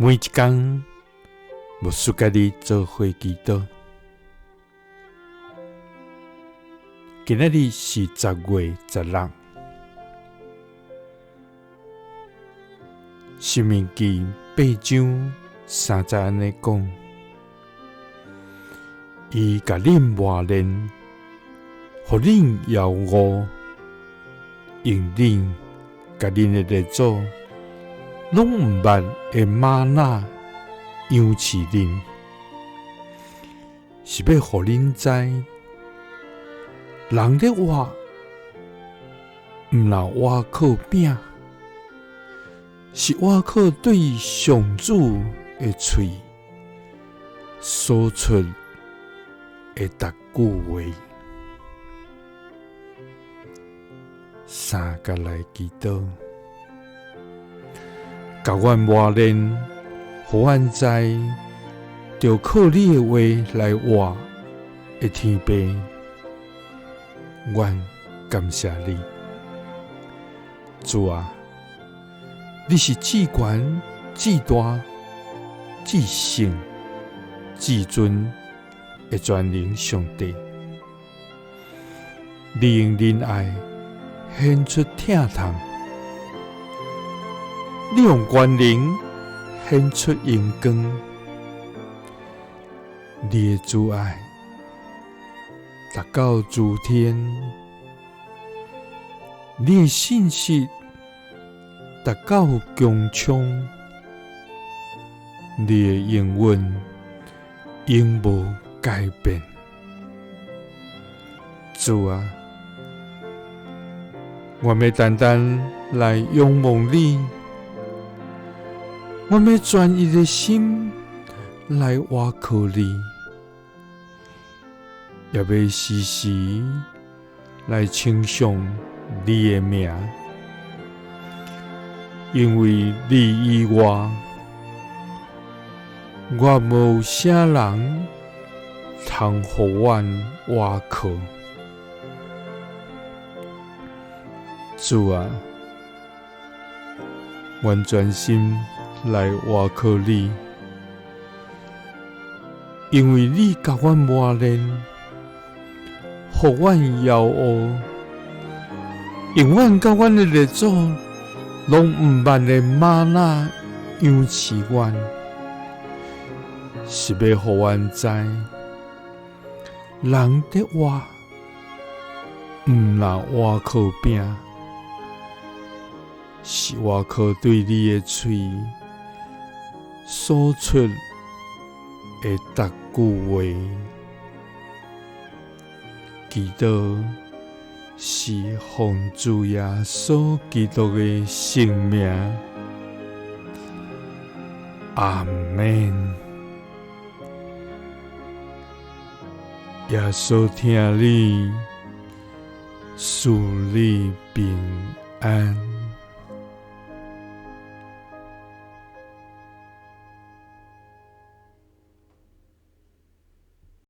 每一工，牧師佮你做伙祈禱。今仔日是10月16，申命記8章3節按呢講，伊共恁磨練，予恁耀傲，用恁佮恁的列祖攏毋捌的瑪納養飼恁，是欲予恁知，人咧活，毋若活靠餅，是活靠對上主的喙所出的逐句話。三佮來祈禱，共阮磨練，予阮知，著靠你的話來活的天父，阮感謝你，主啊，你是至懸、至大、至聖、至尊的全能上帝，你用仁愛顯出疼痛，你用權能顯出榮光，你的慈愛達到諸天，你的信實達到穹蒼，你的應允永無改變。主啊，我欲單單來仰望你，我欲專一的心來倚靠你，也欲時時來稱頌你的名，因為你以外，我無啥人通予阮倚靠。主啊，阮專心來倚靠你，因為你共阮磨練，予阮耀傲，用阮佮阮的列祖攏毋捌的瑪納養飼阮，是欲予阮知，人得活，毋若活靠餅，是活靠對你的喙所出的逐句話。祈禱是奉主耶穌基督的聖名，阿們。耶穌疼你，賜你平安。